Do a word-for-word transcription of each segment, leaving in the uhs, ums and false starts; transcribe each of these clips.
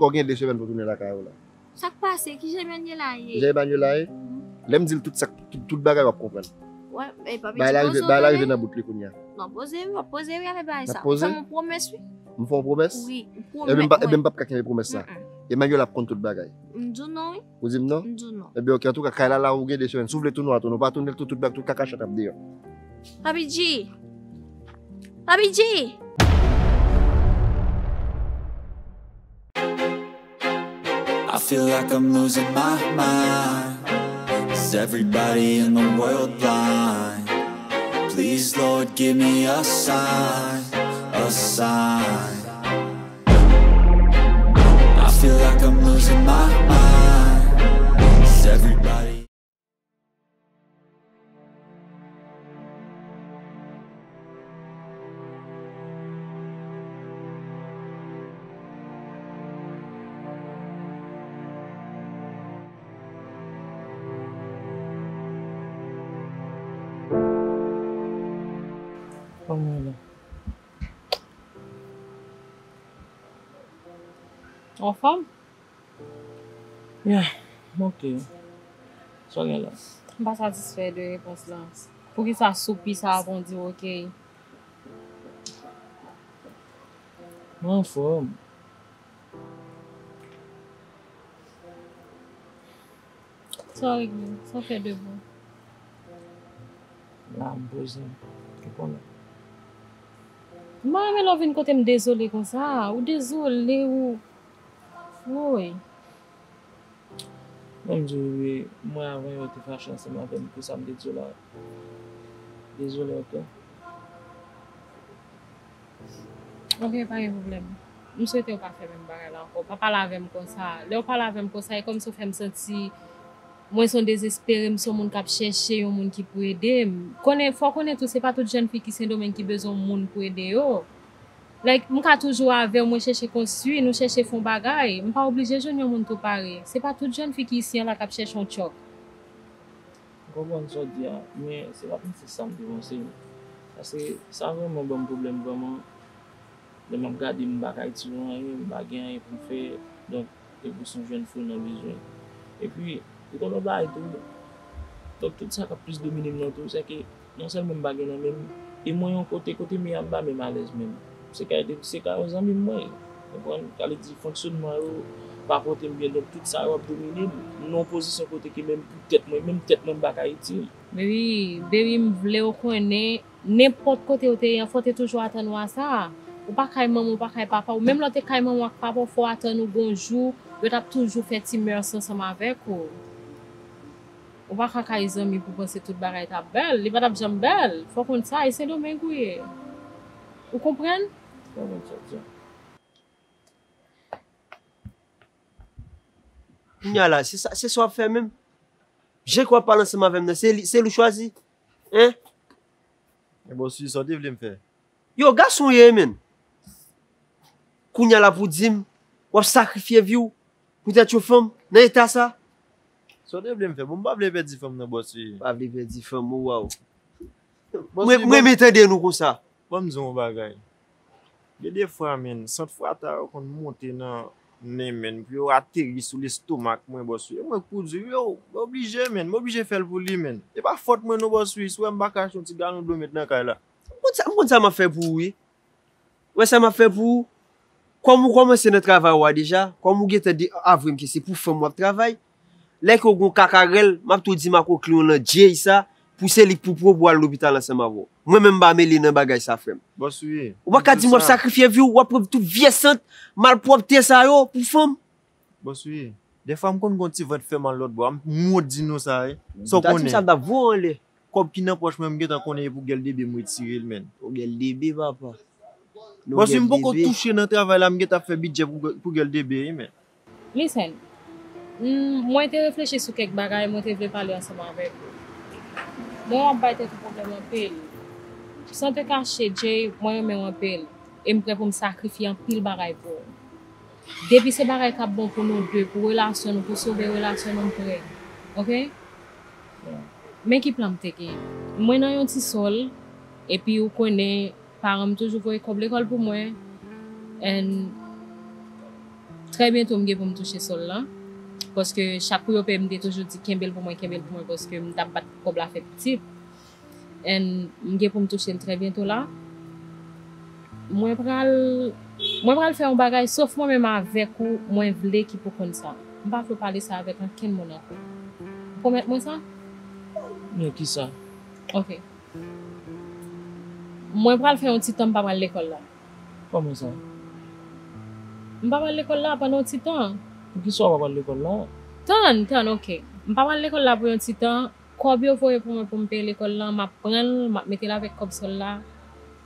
Ou gen de semèn pou tounen lakay ou la. Sa k pase? Kijan Emmanuela ye? Kijan Emmanuela ye? Lè m di l tout sa, tout, tout bagay, w ap konprann. Wè, e papi, bagay la rive, bagay la rive nan bout li kounye a. Non, poze wi, w ap poze wi avèk bagay sa. Poze? Fè m yon pwomès wi. M fè yon pwomès? Wi, yon pwomès. Ebyen, m pa, ebyen, m p ap ka kenbe pwomès sa. Emmanuela ap konn tout bagay. M di w non wi. Ou di m non? M di w non. Ebyen, oke, antouka, kay la la, ou gen de semèn. Si w vle tounen, w a tounen. Ou pa tounen, tout, tout bagay, tout kakachat ap deyò. Papi G! Papi G! I feel like I'm losing my mind. Is everybody in the world blind? Please, Lord, give me a sign, a sign. I feel like I'm losing my mind. Is everybody Anfòm? Yeah, m oke. Sa w gen la? M pa satisfè de repons lan. Poukisa soupi sa a pou w di w oke? Mwen anfòm. Sa w regle? Sa w fè de bon? La, m poze m. Ou konnen. M pa renmen lè w vin kote m dezole konsa. Ou dezole, ou Woy. Mwen m di w wi, mwen avè w te fache ansanm avè m pou sa m te di w la. Dezole, oke? Oke, pa gen pwoblèm. M swete w pa fè menm bagay la ankò. Pa pale avè m konsa. Lè w pale avè m konsa, e kòmsi w fè m santi mwen se yon dezespere, m se yon moun k ap chèche yon moun ki pou ede m. Konnen, fò w konnen tou, se pa tout jèn fi ki Sendomeng ki bezwen yon moun pou ede yo. Like, m ka toujou avè w, mwen chèche konstwi, nou chèche fè yon bagay. M pa oblije jwenn yon moun tou pare. Se pa tout jèn fi ki isi an la k ap chèche yon tchòk. M konprann sa w di a, men se pa menm se sa m te panse. Paske sa vrèman ban m pwoblèm vrèman. Lè m ap gade, m pa ka itilize anyen, m pa gen anyen pou m fè. Donk, e pou si w jwenn fou nan bezwen. Epi, ou konn yon bagay tou, donk tout sa k ap plis domine m nan tou, se ke non sèlman m pa gen nan men m, e mwen yon kote, kote m ye a m pa menm alèz menm. Se ka, se ka yon zanmi m mwen ye. Konprann? Sa vle di fonksyonman yo pa pote m byen, donk tout sa yo ap domine m. M nan yon pozisyon kote ke menm pou tèt mwen, menm tèt mwen m pa ka itil. Baby, baby, m vle w konnen, nenpòt kote w te ye an, fò w te toujou atann ou a sa. Ou pa kay manman, ou pa kay papa w. Menm lè w te kay manman w ak papa w, fò w atann ou gon jou, yo t ap toujou fè ti mès ansanm avèk ou. Ou pa ka kay zanmi pou panse tout bagay t ap bèl. Li pa t ap janm bèl. Fò w konn sa, e Sendomeng ou ye. Ou konprann? Mwen menm sa w di a. Kounye a la, se sa, se sa w ap fè menm? Jan ke w ap pale ansanm avè m nan, se li, se li w chwazi? Hein? Men bòs wi, sa w te vle m fè? Yo, gason w ye, menn. Kounye a la pou di m, w ap sakrifye vi w poutèt yon fanm nan eta sa? Sa w te vle m fè? Bon, m pa vle pèdi fanm nan, bòs wi. Pa vle pèdi fanm ou, waw. Bòs wi, m renmen tande nou konsa. Ban m di w yon bagay. Gen de fwa, menn, sant frata yo konn monte nan nen, menn, pou yo ateri sou lestomak mwen, bòs wi. E mwen k pou di w, yo, m oblije, menn, m oblije fè l pou li, menn. E pa fòt mwen non, bòs wi, si w wè m pa ka achte yon ti galon dlo met nan kay la. M konn sa, m konn sa m ap fè pou ou, wi. Ou wè sa m ap fè pou ou? Kòm ou kòmanse nan travay ou a deja, kòm ou gentan de avwe m ke se pou fanm w ap travay, lè ke w gon kakarèl, m ap tou di Marco Cleon nan Jay sa, pou se li k pou pran pou al lopital ansanm avè w. Mwen menm m pa mele nan bagay sa, frè m. Bòs wi. Ou pa ka di m w ap sakrifye vi w, w ap pran tout vye sant, malpwòpte sa yo pou fanm. Bòs wi. Dèfwa m konn gon ti vant fè mal lòt bò a, m wont di nou sa, wi. Sa w konnen. Sa m t ap voye w anlè. Kòb ki nan pòch mwen, m gentan konnen e pou Gèl Debe m retire l, menn. Pou Gèl Debe, papa. Bòs wi, m poko touche nan travay la, m gentan ap fè bidjè pou, pou Gèl Debe, wi, menn. Listen, m, mwen te reflechi sou kèk bagay, mwen te vle pale ansanm avèk ou. Mwen w ap bay tèt ou pwoblèm anpil. San te kache, Jay, mwen renmen w anpil. E m prè pou m sakrifye anpil bagay pou ou. Depi se bagay k ap bon pou nou de, pou relasyon nou, pou sove relasyon nou, m prè. Oke? Men ki plan m te gen. Mwen nan yon ti sòl, epi ou konnen, paran m toujou voye kòb lekòl pou mwen. And Trè byento, m gen pou m touche sòl la. Paske chak kou yo peye m, m te toujou di, kenbe l pou mwen, kenbe l pou mwen, paske m t ap bat pou kòb la fè pitit. And m gen pou m touche l trè byento la. Mwen pral, mwen pral fè yon bagay, sof mwen menm avèk ou, mwen vle ki pou konn sa. M pa vle w pale sa avèk ankenn moun ankò. Ou pwomèt mwen sa? Men kisa? Ok. Mwen pral fè yon ti tan m pa pral lekòl la. Kòman sa? M pa pral lekòl la pandan yon ti tan. Poukisa w pa pral lekòl la? Tann, tann, ok. M pa pral lekòl la pou yon ti tan. Kòb yo voye pou mwen pou m peye lekòl la, m ap pran l, m ap mete l avèk kòb sòl la.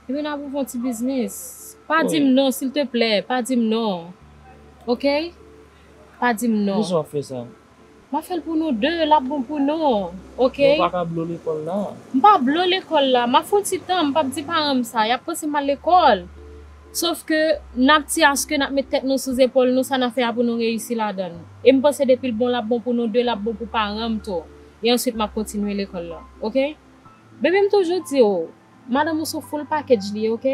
Epi n ap ouvri yon ti biznis. Pa di m non, silteplè, pa di m non. Ok? Pa di m non. Poukisa w ap fè sa? M ap fè l pou nou de, l ap bon pou nou. Ok? Men w pa ka blo lekòl la. M pa blo lekòl la. M ap fè yon ti tan, m p ap di paran m sa. Y ap panse m al lekòl. Sof ke n ap di aske n ap met tèt nou sou zepòl nou, sa n ap fè a pou nou reyisi ladan l. E m panse depi l bon, l ap bon pou nou de, l ap bon pou paran m tou. E answit m ap kontinye lekòl la. Ok? Baby, m toujou di w, madanm ou se yon full package li ye, ok?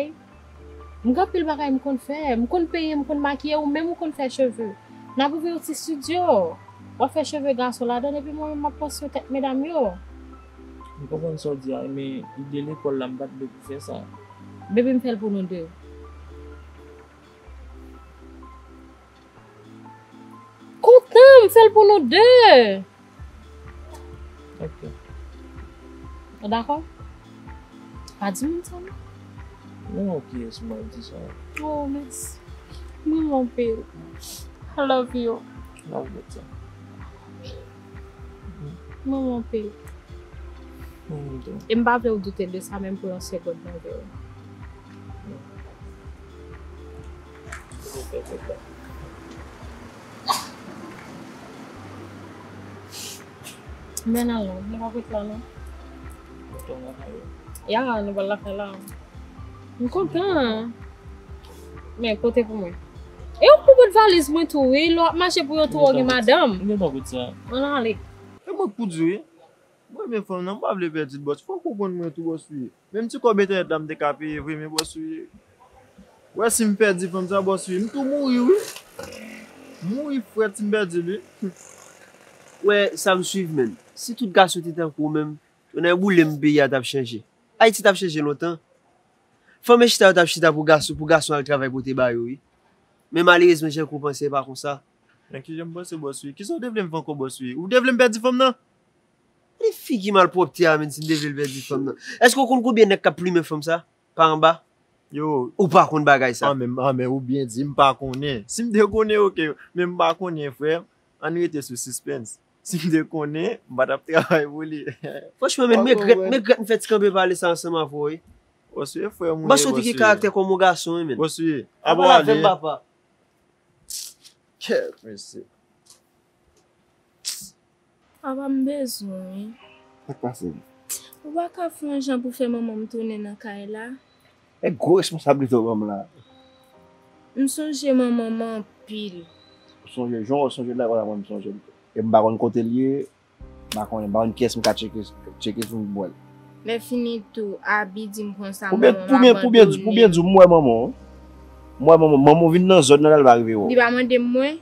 M gen anpil bagay m konn fè. M konn penyen, m konn makiye, ou menm ou konn fè cheve. N ap ouvri yon ti estidyo. W ap fè cheve gason ladan l, epi mwen menm m ap panse tèt medam yo. M konprann sa w di a, men ide lekòl la, m pa t vle pou fè sa. Baby, m fè l pou nou de. Kontan, m fè l pou nou de. Ok. Ou dakò? Pa di moun sa non. Non, ok, si mwen di sa. Oh, mèsi. Mwen renmen w anpil. I love you. Love you too. Mwen renmen w anpil. Mwen renmen w tou. E m pa vle w doute de sa menm pou yon segonn nan vi w. Men nan lòd, nou pa ret la non. Ya, nou pral lakay la. M kontan. Men pote pou mwen. E ou pou pot valiz mwen tou wi, lè w ap mache pou yon tou ou gen madanm. M gentan kout sa. Ann ale. E mwen k pou di w wi. Mwen renmen fanm nan, m pa vle pèdi l, bòs. Fòk ou konn mwen tou, bòs wi. Menm ti kòb entènèt la m te ka peye vre, men bòs wi. Ou wè si m pèdi fanm sa, bòs wi, m tou mouri wi. Mouri frèt si m pèdi l wi. Ou wè sa m swiv, menn. Si tout gason te tankou w menm, tonnè boule m, peyi a t ap chanje. Ayiti t ap chanje lontan. Fanm e chita yo t ap chita pou gason, pou gason al travay pote ba yo wi. Men malerezman, jan ke w panse, e pa konsa. Men kijan m panse, bòs wi? Kisa w te vle m fè ankò, bòs wi? Ou te vle m pèdi fanm nan? Gade figi malpwòpte a, menn, si m te vle l pèdi fanm nan. Èske w konn konbyen nèg k ap plimen fanm sa? Pa anba? Yo. Ou pa konn bagay sa? An, men, an, men ou byen di, m pa konnen. Si m te konnen, ok. Men m pa konnen, frè. Ann rete sou sispens. Si m te konnen, m pa t ap travay pou li. Franchman, menn, m regrèt, m regrèt m fè ti kanpe pale sa ansanm avè w, wi. Bòs wi, e frè moun. M panse w te gen karaktè kòm yon gason, wi, menn. Bòs wi. Apa w ale? Kèt, mesye. Papa, m bezwen w wi. Sa k pase? Ou pa ka fè yon jan pou fè manman m tounen nan kay la? E gwo responsablite w ban m la. M sonje manman m anpil. Ou sonje jan w sonje l la, konsa mwen m sonje l tou. E m pa konn kote l ye, m pa konnen, m pa konn kiyès m ka tcheke, tcheke pou m wè l. Lè fini tou, Abi di m konsa, manman m abandone. Pou byen di w, m wè manman w. M wè manman w, manman w vin nan zòn nan la, l pa rive wè w. Li pa mande m mwen?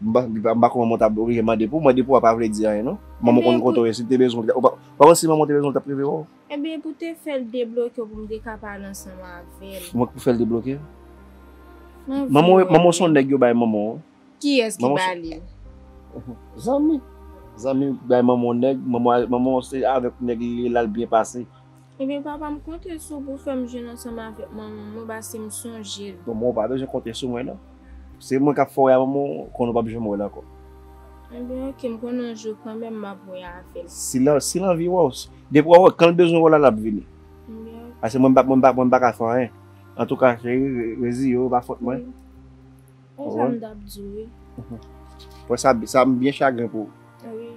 M pa, m pa, m pa konn manman w t ap oblije mande pou w, mande pou w a pa vle di anyen non. Manman w konn kote w ye, si l te bezwen w, ou pa, ou pa panse si manman w te bezwen w, l t ap rive wè w? Ebyen, pou te fè l debloke w pou m te ka pale ansanm avè l. Mwen k pou fè l debloke? Manman w, manman w se yon nèg yo bay manman w. Kiyès ki ba li l? Zanmi. Zanmi bay manman w nèg, manman, manman w se avèk nèg li ye la l byen pase. Ebyen, papa, m konte sou ou pou fè m jwenn ansanm avèk manman m, wi, paske m sonje l. Bon, manman w pa bezwen konte sou mwen, non. Se mwen k ap fè w wè a manman w, konnen w p ap janm wè l ankò. Ebyen, ok, m konnen yon jou kanmenm m ap wè avè l. Si l, si l anvi wè w, depi w wè, kan l bezwen wè w la, l ap vini. Ebyen, ok. Paske mwen, m pa, mwen, m pa, mwen, m pa ka fè anyen. Antouka, cheri, re-, reziye w, pa fòt mwen. Wi. E sa m t ap di w, wi. Wè sa, sa m byen chagren pou ou. Wi.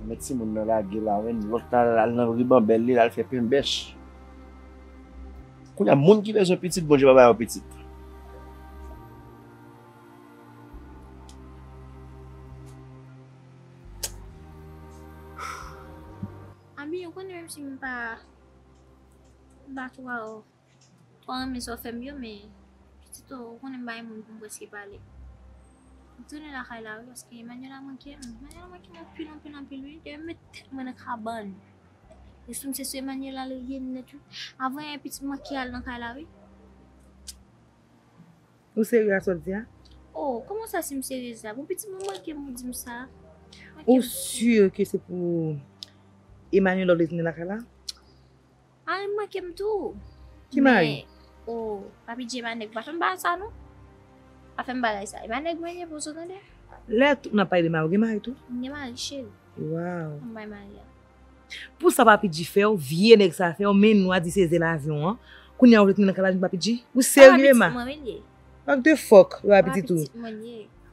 Mèt timoun nan lage la, menn. Lòt la, l al nan ribanbèl li, l al fè penbèch. Kounye a, moun ki bezwen pitit, Bondye pa ba yo pitit. Abi, ou konnen menm si m pa, m pa twò Pa renmen sa w fè m yo, men pitit, ou konnen m pa gen moun pou m prèske pale. M tounen lakay la wi, paske Emmanuela manke m. Emmanuela manke m anpil, anpil, anpil wi. Dayè m met tèt mwen nan kabann. Espri m se sou Emmanuela l ye nèt wi. Avan yè pitit manke al nan kay la wi. Ou serye ak sa w di a? Oh, kòman sa si m serye sa? Bon, pitit mwen manke m, ou di m sa. Ou si ke se pou Emmanuela w vle tounen lakay la? Mari m manke m tou. Ki mari? Oh, Papi Dji e pa nèg, pa fè m bagay sa non. Pa fè m bagay sa. E pa nèg mwen ye pou sa tande. Lè tout n ap pale de mari, ou gen mari tou? M gen mari cheri. Waw. M bay mari a. Pou sa Papi Dji fè w, vye nèg sa fè w, men nou a di se zel avyon an. Kounye a ou vle tounen nan kay la vin Papi Dji? Ou serye Emma? What the fuck, yo a pitit ou.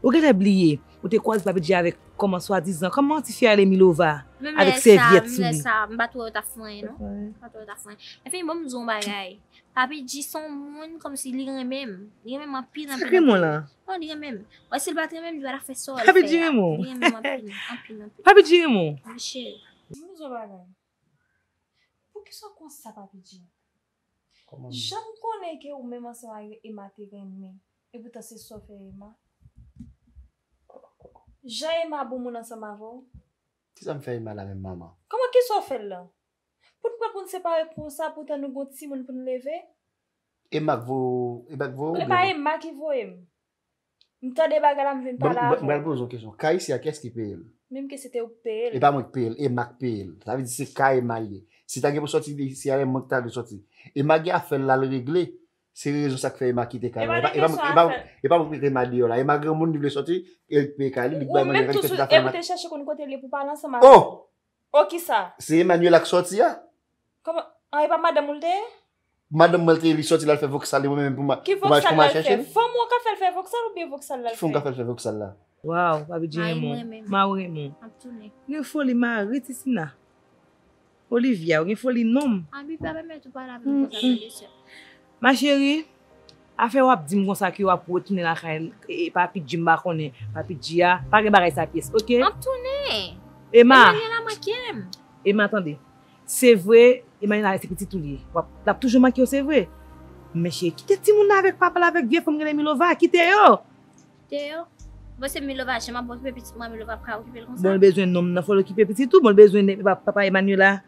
Ou genlè bliye, ou te kwaze Papi Dji avèk kòman swadizan, kòman ti fi a rele Milova avèk sèvyèt sou li. M pa t wè yo t ap fè anyen non. M pa t wè yo t ap fè anyen. Anfen, bon, m di w yon bagay. Papi Dji se yon moun kòmsi li renmen m. Li renmen m anpil, anpil. Sa k renmen w la? Non, li renmen m. Wè, si l pa t renmen m, li pa t ap fè sa w fè a. Papi Dji renmen w. Li renmen m anpil, anpil, anpil. Papi Dji renmen w. Wi cheri. M di w yon bagay. Poukisa w konsa, Papi Dji? Jan m konnen ke ou menm ansanm ak Emma te renmen, epoutan se sa w fè Emma. Jan Emma bon moun ansanm avè w. Kisa m fè Emma la menm manman? Kòman kisa w fè l la? Pou n pran pou n separe konsa, poutan nou gon timoun pou n leve? Emma k vo, Emma k voye w oubyen? E pa Emma ki voye m. M tande bagay la, m vin pale avè w. M pral poze w kesyon. Kay isi a, kiyès ki peye l? Menm ke se te ou k peye l. E pa mwen k peye l, Emma k peye l. Sa vle di se kay Emma l ye. Si ta gen pou sòti de isi a, e mwen k ta dwe sòti. Emma gen afè l l al regle. Se rezon sa k fè Emma kite kay la. E pa mwen k mete Emma deyò la. Emma granmoun, li vle sòti, e l k peye kay li, li k bay manje, li k fè tout afè l. Ou menm tou sou, e ou te chèche konn kote l ye pou pale ansanm avè l. Oh! O kisa? Se Emmanuela k sòti a. Kòman? An, e pa madanm ou l te ye? Madanm mwen l te ye, li sòti l al fè voksal li, mwen menm pou m al chèche li. Ki voksal l al fè? Fanm ou an k ap fè l fè voksal oubyen voksal l al fè? Ki fanm k ap fè l fè voksal la? Waw, Papi Dji renmen w. Mari w renmen w. Gen foli mari ti Sina. Olivia, ou gen foli nonm. Abi pa pèmèt ou pale avè m konsa tande sè. Ma chérie, afè w ap di m konsa ke w ap retounen lakay Papi Dji, m pa konnen Papi Dji a, pa gen bagay sa pyès, oke? M ap tounen. Emma. Emmanuela manke m. Emma, tande. Se vre, Emmanuela se pitit ou li ye. W ap, l ap toujou manke w, se vre. Men cheri, kite timoun nan avèk papa l, avèk vye fanm rele Milova, kite yo. Kite yo. Bon, se Milova, jan m ap okipe pitit mwen, Milova ap ka okipe l konsa. Bon, l bezwen nonm nan, fò l okipe pitit ou. Bon, l bezwen papa Emmanuela.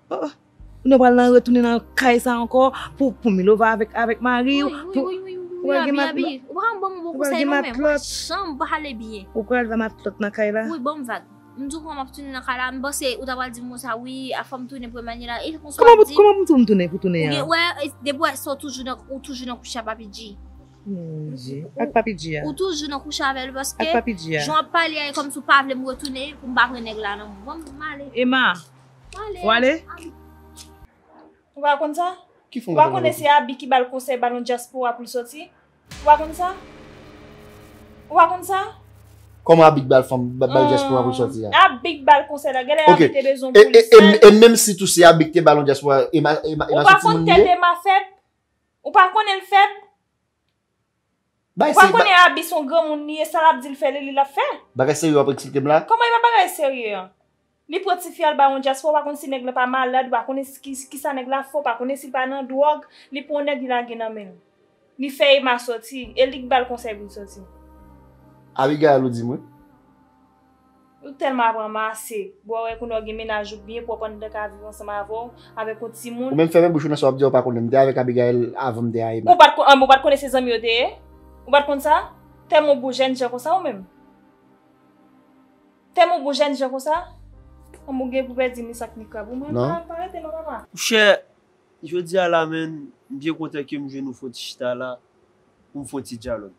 Oh, nou pral nan retounen nan kay sa ankò pou, pou Milova avèk, avèk mari w. Wi, wi, wi, wi, wi, Abi, Abi. Ou pa ban m bon konsèy non, men mwen janm pale byen. Ou pral ba matlòt nan kay la? Wi, ban m vag. M di w kòman m ap tounen nan kay la, m panse ou ta pral di m konsa, wi, a fò m tounen pou Emmanuela. E konsa w ap di. Kòman pou tounen pou tounen an? Ou gen, wè, depi w wè sa w toujou nan, ou toujou nan kouche a Papi Dji. Mon Dye. Ak Papi Dji a. Ou toujou nan kouche avè l paske jan w ap pale a e kòmsi w pa vle m retounen pou m pa pran nèg la nan men w. Bon, m ale. Emma. M ale. W ale? Ou pa konn sa? Ou pa konnen se Abi ki ba l konsèy balon dyaspora pou l sòti? Ou pa konn sa? Ou pa konn sa? Kòman Abi k ba l fanm, ba l dyaspora pou l sòti a? Abi k ba l konsèy la. Genlè Abi te bezwen w pou li sèl. E menm si tou se Abi ki te balon dyaspora, Emma, Emma, Emma se timoun li ye? Ou pa konn tèt Emma fèb? Ou pa konnen l fèb? Ou pa konnen Abi se yon granmoun li ye, sa l ap di l fè li, li l ap fè. Bagay serye w ap eksplike m la? Kòman e pa bagay serye an? Li pran tifi a l ba yon dyaspora, ou pa konn si nèg la pa malad, ou pa konnen ki, kisa nèg la fè, ou pa konnen si l pa nan dwòg, li pran yon nèg li lage nan men l. Li fè Emma sòti, e li k ba l konsèy pou l sòti. Abigail ou di m wi. Ou tèlman ap ranmase. Bon, wè kounye a w gen mennaj ou byen pwòp anndan ka viv ansanm avè w, avèk yon timoun. Ou menm fèmen bouch ou nan sa w ap di a, ou pa konnen. M te avèk Abigail avan m te a Emma. Ou pa t kon, anben, ou pa t konnen se zanmi yo te ye? Ou pa t konn sa? Tèlman w bon jèn jan konsa ou menm. Tèlman w bon jèn jan konsa. Anben, ou gen pou pèdi ni sak ni krab. Ou menm pa, pa rete non, papa. Monchè, jodi a la, menn, m byen kontan ke m jwenn ou fè yon ti chita la. Pou m fè yon ti dyalòg.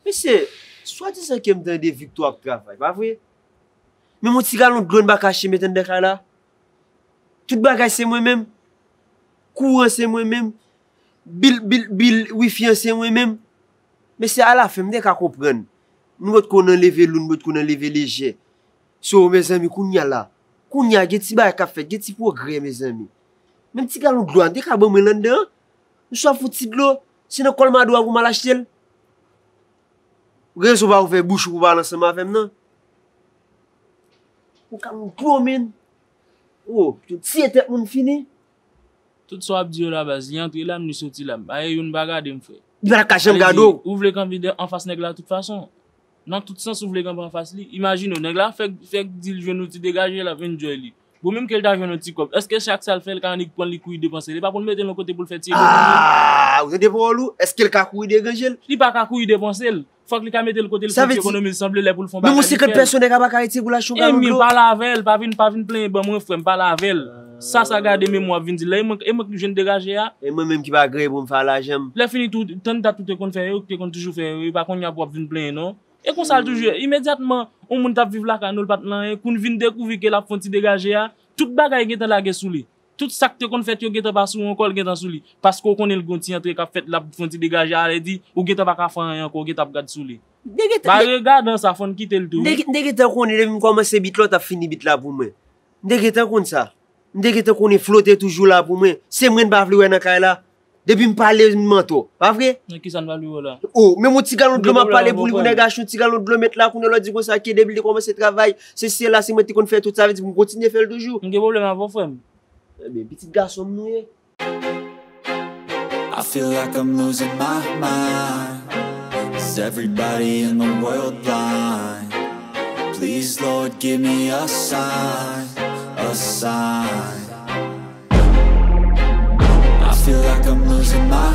Mesye, swadizan ke m tande Victor ap travay, pa vre? Menm yon ti galon dlo n pa ka achte met anndan kay la. Tout bagay se mwen menm. Kouran se mwen menm. Bil, bil, bil wifi an se mwen menm. Mesye, alafen, m te ka konprann. Nou potko nan leve lou, nou potko nan leve lejè. So, mezanmi, kounye a la. Kounye a, gen ti bagay k ap fèt, gen ti pwogrè, mezanmi. Menm ti galon dlo a, n te ka ban mwen l anndan an. M swaf yon ti dlo, se nan kòlmado a pou m al achte l. Rezon pa ouvè bouch ou pou pale ansanm avè m nan. Ou ka moun gwo menn. Ou, ou tiye tèt moun fini. Tout sa w ap di yo la baz, li antre la m, li soti la m. Aye youn pa gade m, frè. Li pa ka janm gade w. Ou vle kanpe anfas nèg la tout fason. Nan tout sans ou vle kanpe anfas li. Imajine w, nèg la fèk fèk di l jwenn yon ti degaje l ap enjoy li. Bon, menm ke l ta jwenn yon ti kòb, èske chak sa l fè l ka annik pran li kouri depanse l? E pa pou l mete l yon kote pou l fè ti ekonomi? Ah, ou tande pawòl ou? Èske l ka kouri deranje l? Li pa ka kouri depanse l. Fòk li ka mete l kote l fè ti ekonomi l, sanble lè pou l fè yon bagay. Menm yon senkant pèson nèg la pa ka retire pou l achte yon galon dlo. Pale avè l, pa vin pa vin plenyen ban mwen frè m, pale avè l. Sa sa gade men mwen ap vin di la, e mwen e mwen ki jwenn degaje a. E mwen menm ki pa greye pou m fè lajan m. Lè fini tou, tann dat ou te konn fè yo, ou te konn toujou fè yo, e pa kounye a pou w ap vin plenyen non. E konsa l toujou ye. Imedyatman yon moun t ap viv lakay nou, l pa t nan anyen, kou n vin dekouvri ke l ap fè yon ti degaje a, tout bagay gentan lage sou li. Tout sa k te konn fèt yo gentan pa sou ou ankò, l gentan sou li. Paske w konnen l gen yon ti antre k ap fèt, l ap fè yon ti degaje a, vle di ou gentan pa ka fè anyen ankò, ou gentan ap gad sou li. Bare gad an sa, fò n kite l tou wi. M te gentan konnen depi m kòmanse bit la, w t ap fini bit la pou mwen. M te gentan konn sa. M te gentan konnen Flo te toujou la pou mwen. Se mwen n pa vle wè nan kay la. Depi m pale m mantò. Pa vre? Nan kisa n pral rive la? Oh, menm yon ti galon dlo m ap pale pou li pou nèg achte yon ti galon dlo met la kounye a l di konsa ke depi l te kòmanse travay, se sela se mwen te konn fè tout sa vle di pou m kontinye fè l toujou. M gen pwoblèm avè w frè m. Ebyen pitit gason m nou ye. I feel like I'm losing my mind. Is everybody in the world blind? Please, Lord, give me a sign, a sign. I feel like I'm losing my